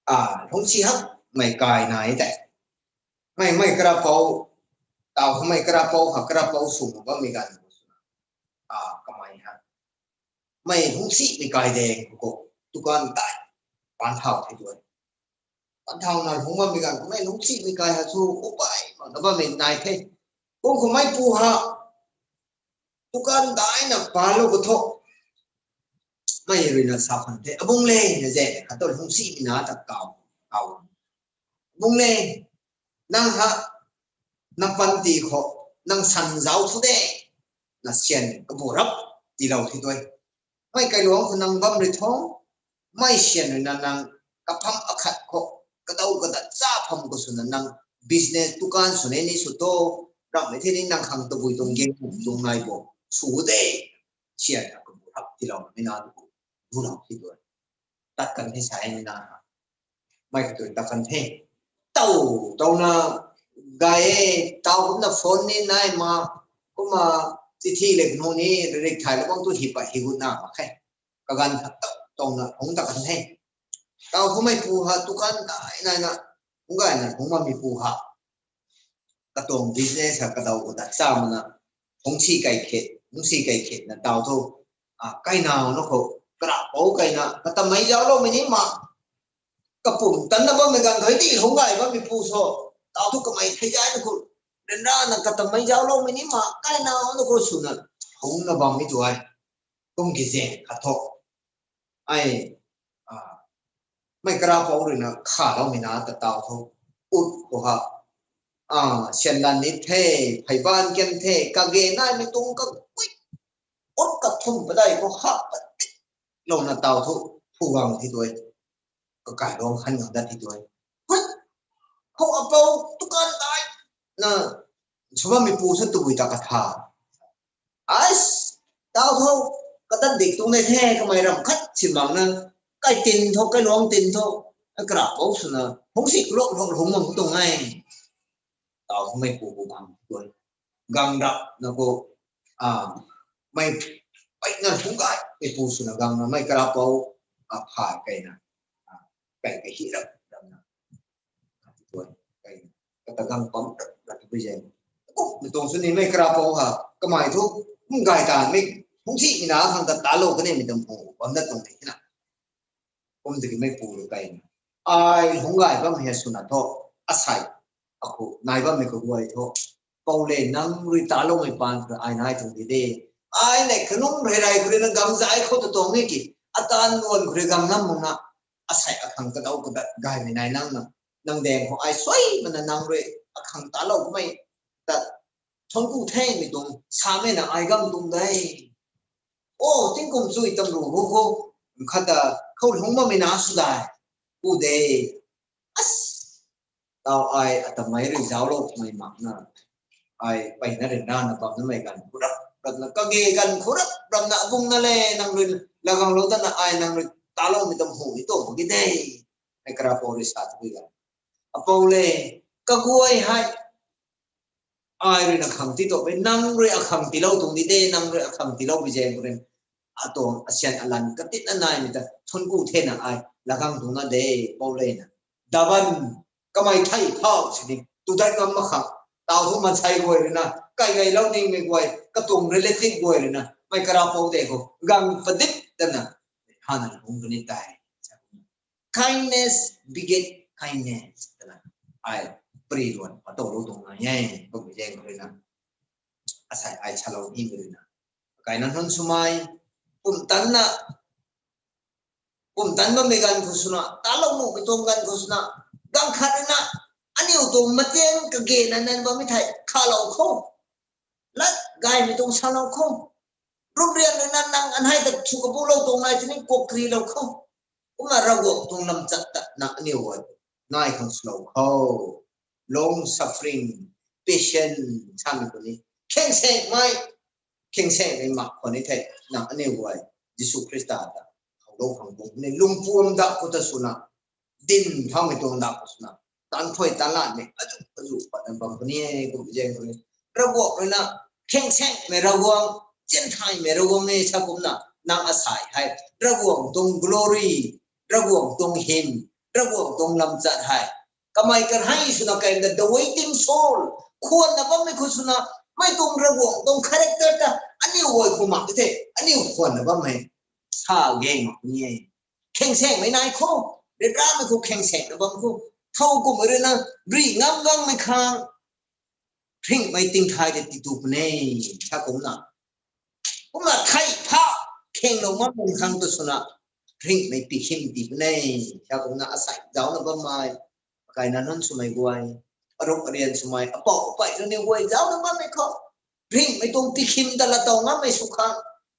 Ah, lungcsi hak mei kai nai tei. Mei, mei karapou, tau mei karapou, ha karapou sw bammei ganv. Ah, kamei ha. Mei lungcsimei kai de, khou, dukan tei, pan thau thei tu e. Pan thau na lungc bammei ganv, mei lungcsimei kai ha thu, upai, mak na bammei nai the. Kum khou mei pu ha, dukan daina palou khou thu, mei rui na sa khwan the. Abung le, na ze, khat tu lungcsimei na ta kau, kau. Abung le, nang ha, nang panty khou, nang san zauc thu de, na syan kabu rap tiilou thei tu e. Mei kailuang khou nang bam rui thu, mei syan rui na nang kapham akhat khou, kadaw kadat cha pham khou swna nang business dukan sw ne ni sw tu, ramhmei thei ni nang khang tabui tuang ge, tuang nai bo, sw de, syan na kabu rap tiilou na mei na tu, bu rap thei tu e. Tat kan the sa e mei na. Mei kha tu tat kan the. Tau, tau na gay e, tau kumna phone ni nai ma, kumna chithi le nu ni, rik thai la bang tu hi pa hi gut na mak khe. Kaganv khat tau, tau na hung tat kan the. Tau khou mei pu ha dukan dai nai na, hung gay na hung bammei pu ha. Katuang business ha kadaw kadat cha mana, hungsi kai khet, hungsi kai khet na tau thu, ah, kainau na khou, karapou kaina, katamei zaucloumei ni ma, kapum tanna bammei ganv khou di hung gay bammei pu so, tau thu kamei thei zai na khou, ryanra na katamei zaucloumei ni ma, kainau na khou swna, hungna bammei tu ai, kum ki ze, khat thu. Ai, ah, mei karapou rui na khaloumei na ta tau thu, ut khou ha, ah, syan lan ni the, phey ban kan the, kage naimei tuang kakui, ut kathum padai khou ha, patiklouna tau thu, phu gang thei tu e, kakailuang khan gang dat thei tu e. Hui, khou apou dukan dai na, sw bammei pu sa tabui ta katha. Ais, tau thu, katat dik tuang de the, kamei ram khat si mak na, kai tin thu, kailuang tin thu, karapou swna, hungsi kalok lok hung mak tuang e. Tau thu mei pu pu gang tu e. Gang rap na khou, ah, mei Peyna lungc gay, mei pu swna gangna mei karapou, a, phay keyna, a, key kahi rap ramna, katuan, key, kata gang pam rap rap tu bui zeng. Kum, mei tuang sw ni mei karapou ha, kamei thu, kum gay ta mei, hung si ina khang ta talou kani mei tam pu, bam dat tuang ni na. Kum tiki mei pu rui keyna. Ai lungc gay bam hei swna thu, asei, akhu, nai bammei kaguay thu. Pou le nang rui taloumei paan khou ai nai tuang di de. Ai nei kanung rei rei khou rui na gam zai khou ta tuang ni ki. Atan nuan khou rui gam ngam muna. Asei akhang kadau kadat gaymei nai nang na. Nang daeng khou ai suai mana nang rui akhang talou kamei. Tat thon ku thei mei tuang, samei na ai gam tuang de. O, tingkum chui tam ru hu khou. Khat ta khou lungc bammei na sw dai. Ku de. As, tau ai atamei rui zauclou mei mak na. Ai peyna ryanrana bam namei ganv khou rap, rap na kage ganv khou rap, rap na abung na le nang rui laganglou tana ai nang rui taloumei tam hu ni tuang mak ki de. Mei karapou rui sa tu ga. Apou le, kaguay hei. Ai rui na khang ti tu, nang rui akhang tilou tuang di de, nang rui akhang tilou bi zeng rui. Atuang asian alan katit na naimei ta, thun ku the na ai, lagang tuang na de, pou le na. Daban, kamei thei phau sini, tu dai ngam mak khang, tau thu mansei guay rui na, kai gaylou ningmei guay, katuang relative guay rui na, mei karapou de khou, gang padip tana, hana lungc kani tei. Kindness beget kindness. Twna ai pari luan patoulou tuang nai e, kummei zaeng khou rui na. Asei ai salou ni khou rui na. Kaina nunc swmei, pumtan na, pumtan bammei ganv khou swna, talou nuhmei tuang ganv khou swna, ganv khat rui na, aniu tuang matiang kagena nan bammei thei, khalou khou. Lat gaymei tuang salou khou. Rumrian rui na nang anhei ta thu kabulou tuang nai tini kuak krilou khou. Kumna Ravguangc tuang lamchat ta na aniu guay nai khang swlou khou. Long suffering, patient, samei khou ni. Khengsaengmei, khengsaengmei mak khou ni thei, na aniu guay Jisu Khrista ta howlou khang bung ni lungpuam dak khou ta swna, din thaumei tuang dak khou swna, tan thuay tan lanmei azu azu patna bam puni e, kummei zaeng khou ni. Ravguangc rui na, khengsaengmei Ravguangc, zianthaymei Ravguangc e sa kumna, nang asei hei, Ravguangc tuang glory, Ravguangc tuang hym, Ravguangc tuang lamchat hei. Kamei karhei swna kaimei ta the waiting soul, khwanna bammei khou swna, mei tuang Ravguangc tuang character ta, aniu guay khou mak the, aniu khwanna bammei, sa gaeng mak ni e. Khengsaengmei nai khou, ryanramei khou khengsaengna bam khou, thow kummei rui na, ri ngam gangmei khang, ringhmei tingthay tei titu puni, sa kumna. Kumna thei pha, khenglou mak bam khang tu swna, ringhmei pikhim tii puni, sa kumna asei zauna bammei, kaina nunc swmei guay, aruk arian swmei, apou apey rui ni guay zauna bammei khou. Ringhmei tuang pikhim ta latow ngammei sw khang.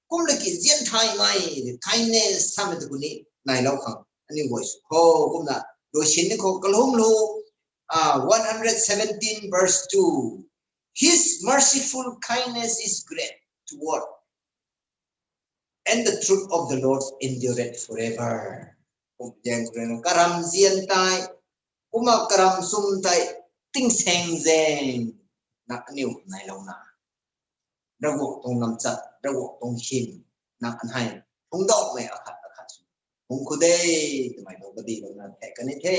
Kum laki zianthaymei, kindness samei tu khou ni, nailou khang. Aniu guay sw khou, kumna, luisin ni khou, kalum lu, ah, one hundred seventeen verse two. His merciful kindness is great toward, and the truth of the Lord endureth forever. Kum zaeng khou rui na karam zian tei, kumna karam sum tei, tingsaeng zaeng, na aniu nailouna. Ravguangc tuang lamchat, Ravguangc tuang hym, na anhei, hungdauhmei akhat akhat sw. Hung khou de, twmei tuang kadilouna thei kani the,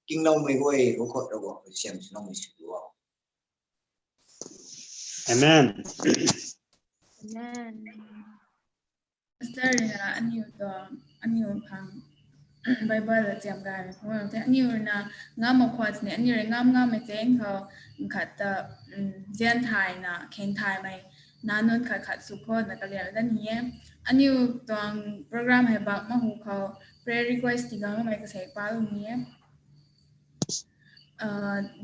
kingloumei guay, ru khou Ravguangc rui siam swloumei sw o. Amen. Amen. Pastor rui na aniu tuang, aniu khang Bible la chiam gaymei khou the, aniu rui na ngam mak khwan sini, aniu rui ngam ngammei chaeng khou, khat ta, zianthayna, khengthaymei, na nunc khat khat sw khou na kalian dat ni e. Aniu tuang program hei bak mak hu khou, prayer request tii gangmei kasei palou ni e.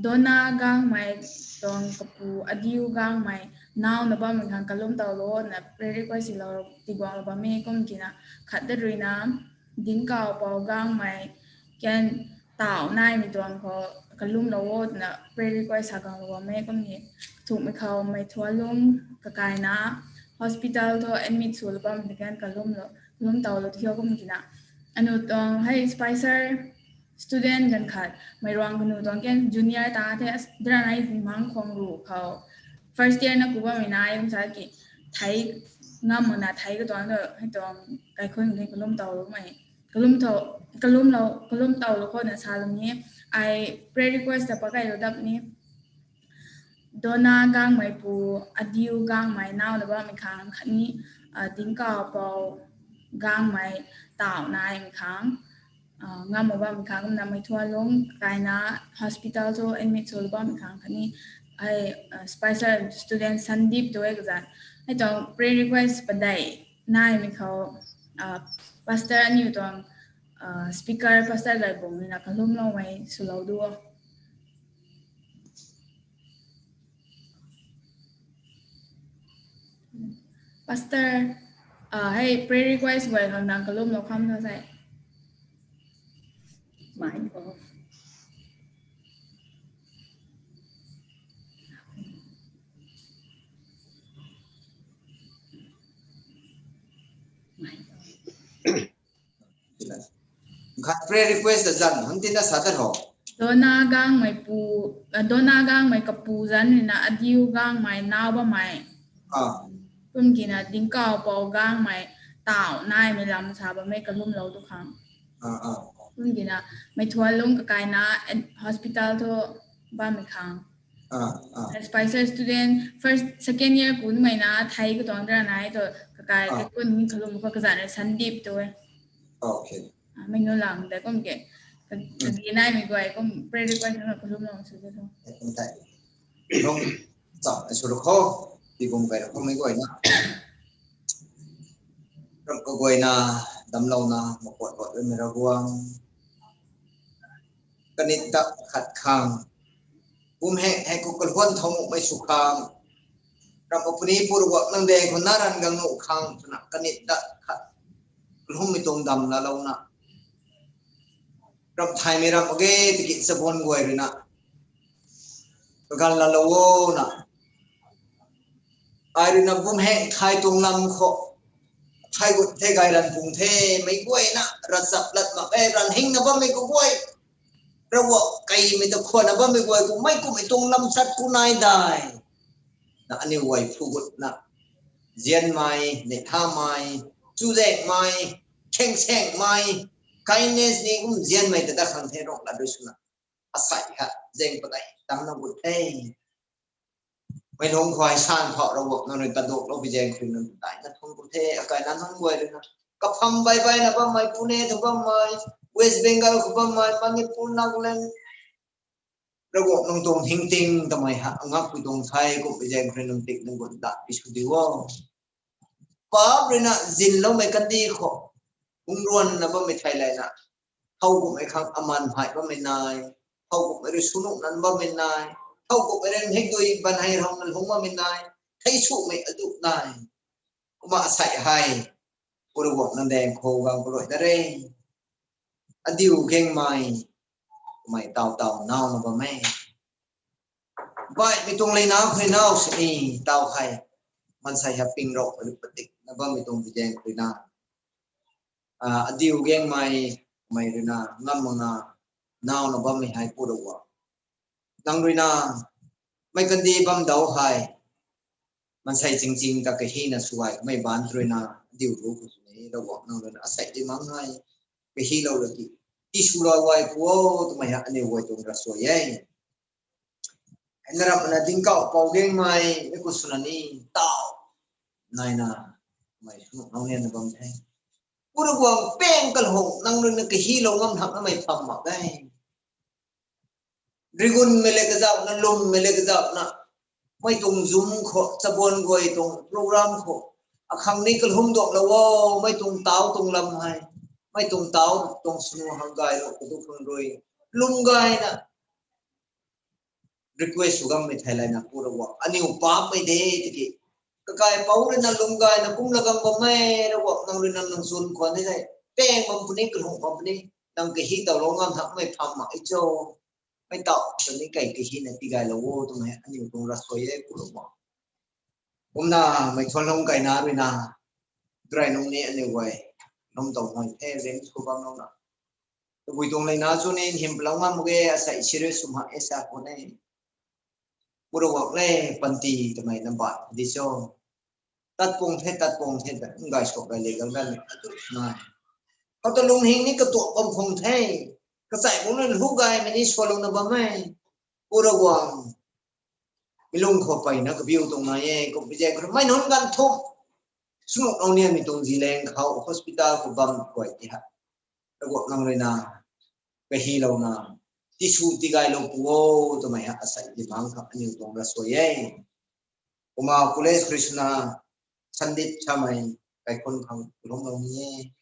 Dona gangmei tuang kapu, Adiu gangmei, nauna bammei khang kalum towlou na prayer request tiiguanglou bam e kum kina, khat dat rui na, Dinkawpou gangmei, kan tau naimei tuang khou kalumlou o twna prayer request sa guanglou bam e kum ni. Kathumhmei khou mei thuanlung kakaina, hospital thu admit swlou bam ti kan kalumlou, kalum towlou ti o kum kina. Aniu tuang hei Spicer student ganv khat, meic ruang kanu tuang kan junior ta the, dranai Zingmang khwang ru khou. First year na ku bammei nai, kum sa ki, thei ngam mana thei ka tuang tu, hei tuang kaikhun ni kalum tau lou mei. Kalum tau, kalum lou, kalum tau lou khou na sa lou ni. Ai prayer request ta pa kai lou dap ni. Dona Gangmei pu, Adiu Gangmei nau na bam mi khang khatni, ah, Dingkau Pou Gangmei tau nai mi khang. Ah, ngam ma bam mi khang, na mei thuan lung kaina hospital thu admit sw bam mi khang khatni. Ai, ah, Spicer student Sandeep tu e kazan. Hei tuang prayer request padai nai mi khou, ah, pastor aniu tuang, ah, speaker pastor Gaibung ni na kalum lou mei sw lou duo. Pastor, ah, hei prayer request guay khang nang kalum lou kham na sai. Mai ko. Mai ko. Khat prayer request ta zan hang tina sa ta ho. Dona Gangmei pu, ah, Dona Gangmei kapu zan ni na Adiu Gangmei nau bam mei. Ah. Kum kina Dingkau Pou Gangmei tau nai mi lam sa bam mei kalum lou tu khang. Ah, ah. Kum kina mei thuan lung kakai na, eh, hospital thu bam mi khang. Ah, ah. Spicer student first, second year kun mei na thei ka tuang dra nai tu kakai, ah, kaikhun ni kalum ko kazan na Sandeep tu e. Okay. Ah, mei nu lang da kum ke. Ka, mm, kagi nai mi guay kum prayer request na kalum lou sw tu. Eh, kum thei. Lung cham sw ru kho. Pi kum kai ru kho mei guay na. Ram ka guay na, damlou na, mapot pot mei Ravguangc. Kanit dak khat khang. Bum hek hek khou kalhuan thau muk mei sw khang. Ram apuni pur guak nang deng khou na ran gang nu khang twna kanit dak khat. Kalhum mei tuang dam lalouna. Ram thaymei ram age tiki chabon guay rui na. Kagan lalou o na. Ai rui na bum hek thay tuang lam khou. Thay gut the gay ran pung the, mei guay na, ravchap lat mak e, ran hing na bammei khou guay. Ravguak keimei ta khwan na bammei guay khou, mei kumhmei tuang lam chat ku nai dai. Na aniu guay phu gut na. Zianmei, neihlamei, chuzaenghmei, khengsaenghmei, kindness ni kum zianmei ta da khang the rok lat rui swna. Asei ha, zaeng padeih tang na gut the. Mei lung khou ai san phau Ravguangc nang rui taduak lou pi zaeng khou nang tai na thung ku the, akai na nang guay rui na. Kapham bai bai na bammei, Pune thu bammei, West Bengal khou bammei, Manipur, Nagaland. Ravguangc nang tuang hing ting tamei ha, angak pi tuang thei kum pi zaeng khou nang tik nang gut dat pi sw di o. Paap rui na zinloumei kandih khou, hung ruan na bammei thei lay na. Thow kumhmei khang aman hei bammei nai, thow kumhmei rui sw nuh nan bammei nai, thow kumhmei rui hei dui ban hei rau na lung bammei nai, thei sumei aduh nai. Kumna asei hei, Pu Ravguangc nang daeng khou gang kaluai na re. Adiu Gangmei, kumhmei taw taw nau na bam e. Baihmei tuang leina khou nau sini taw hei, maansei ha ping rou padik padik na bammei tuang pi zaeng khou na. Ah, Adiu Gangmei, kumhmei rui na, ngam mak na, nau na bammei hei Pu Ravguangc. Nang rui na, mei kandih bam daw hei, maansei ching ching ta kahina sw gay, mei baan rui na, Adiu ru khou sini, Ravguangc nang rui na, asei di mang hei, kahilou laki, ti swlou gay khou o, twmei ha aniu guay tuang ravsuai e. Na ram na Dingkauh Pou Gangmei, mei khou swna ni, taw, nai na, mei sw nuh nau nian na bam the. Pu Ravguangc pang kalhung, nang rui na kahilou ngam thak na mei pham mak e. Rigunmei le kazauh na, lummei le kazauh na, mei tuang Zoom khou, chabuan guay tuang program khou, akhang ni kalhum duak lou o, mei tuang taw tuang lam hei, mei tuang taw tuang swnu hang gay lou, kadu khang rui, lum gay na, request sw gammei thei lay na Pu Ravguangc, aniu paapmei de tiki. Kakai Pou rui na lum gay na kum la gang bam e, Ravguangc nang rui na nang chwn khwan ni dei. Pang bam puni, kalhung bam puni, nang kahi taw lou ngam thak mei pham mak e cho. Mei taw, sw ni kai kahina tigay lou o, twmei aniu tuang ravsuai e Pu Ravguangc. Kumna, mei thuan lung kai na rui na, drai nung ni aniu guay, lum taw nai the, rem sw bam lou na. Tabui tuang leina chu ni hym palou ngam mak ge, asei serious sw mak e sa khou ne. Pu Ravguangc le, panty twmei na bat di cho. Tat pung the, tat pung the, ta gay suak gay le gang dan ni atu na. Khou ta lunghing ni katuak bam khung the. Kachai bung na lu gaymei ni sualouna bam e. Pu Ravguangc, mi lung khou peyna kabiu tuang nai e, kum pi zay khou mei nunc ganv thum. Swnuk nau nianmei tuang zilaeng khou hospital khou bam guay ti ha. Ravguangc nang rui na, kahilouna, tisw tigaylou pu o, twmei ha asei di mang khang aniw tuang rasuai e. Kumna college khou rui swna, Sandip samei, kaikhun khang lungclou ni e.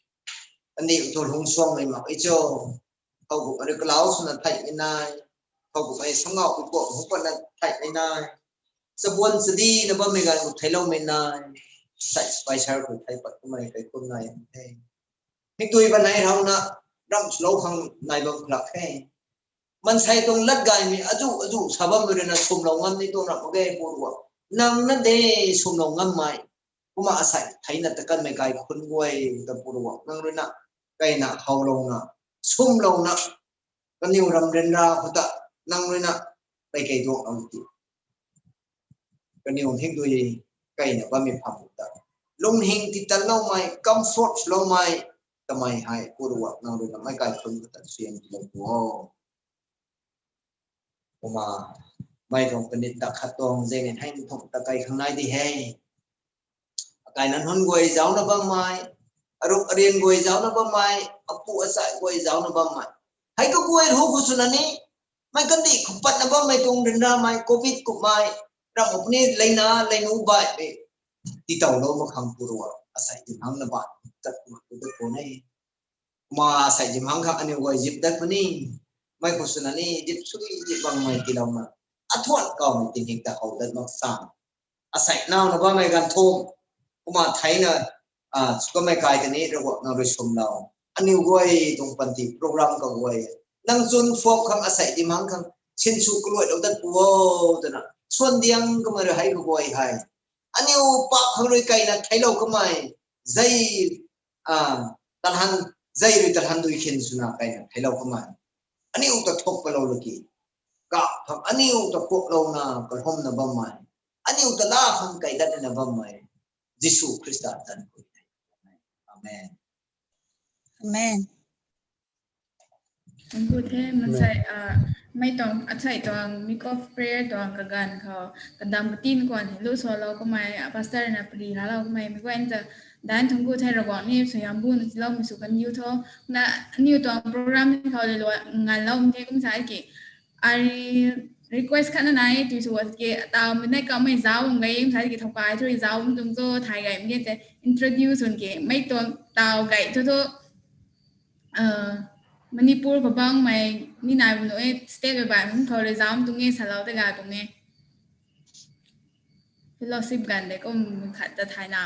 Aniw thu lungc suangmei mak e cho. Khou kummei rui kalau swna theihmei nai. Khou kummei sangau pi kuak huk patna theihmei nai. Chabuan chadina bammei ganv khou theicloumei nai. Sai spicer khou thei pat kummei kaikhun nai the. Hei tui banei rauna, ramh swlou khang nai bam khlak the. Maansei tuang lat gaymei azu azu sa bammei rui na swmlou ngam ni tuang ramh mak ge Pu Ravguangc. Nang na de swmlou ngammei. Kumna asei theina ta kanmei kaikhun guay ta Pu Ravguangc nang rui na, keyna howlouna, swmlouna, kaniw ram ryanra khou ta nang rui na, kei kei duanglou ti. Kaniw hingdui keyna bammei pham ta, lunghing titanloumei, comfort loumei, kamei hei Pu Ravguangc nang rui na meic kaikhun khou ta suaihiam tiilou pu o. Kumna, mei tuang panit ta khat tuang zaeng hei nthumh ta kei khang nai di he. Akaina nunc guay zauna bammei, aruk arian guay zauna bammei, apu achai guay zauna bammei, hei kaguay hu khou swna ni, mei kandih khou patna bammei tuang ryanramei, covid kummei, ramh puni leina leinu baihmei, titowlou mak khang Pu Ravguangc asei di hangna baih tat mak tu ta pu ne. Kumna asei di hang khang aniw guay zip dat puni, mei khou swna ni zip sui zip bangmei tiilouna, athuan kawmei tinghik ta how dat mak sa. Asei nauna bammei ganv thum, kumna theina, a, sw kamei kai kani Ravguangc nang rui swmlou. Aniw guay tuang panty program kaguay, nang chwn phuak khang asei di hang khang sinsw kaluailou dat pu o, twna suan diang kamei rui hei kaguay hei, aniw pak khang rui keyna theiclou kamei, zei, a, talhan, zei rui talhan dui khin swna keyna theiclou kamei, aniw ta thuk palou laki, ka khang aniw ta kuaklouna kalhumna bammei, aniw ta la khang kei datna bammei, Jisu Khrista zanc khou. Amen. Amen. Thank you the, mansei, a, mei tuang, asei tuang week of prayer tuang kaganv khou, kadam katin khwan hei lu salou kamei, a, pastor na pari halou kamei, mei guay ta, dan thank you the Ravguangc ni, suaihiam buna tiiloumei sw kan diu tho, na, aniw tuang program khou le lua nganloumei the kum sa ki, ai request khatna nai, tui sw ki, taw mei nai kamei zauc bam gay, kum sa ki, thowkai thu rui zauc bam tuang cho, thay gaymei ge te, introduce bam ki, mei tuang taw gay thu thu, a, Manipur khou bangmei, ni nai bam nu e, state bai bai, hum khou rui zauc bam tuang e, salou ta gay tuang e. Fellowship ganv de kum khat ta thayna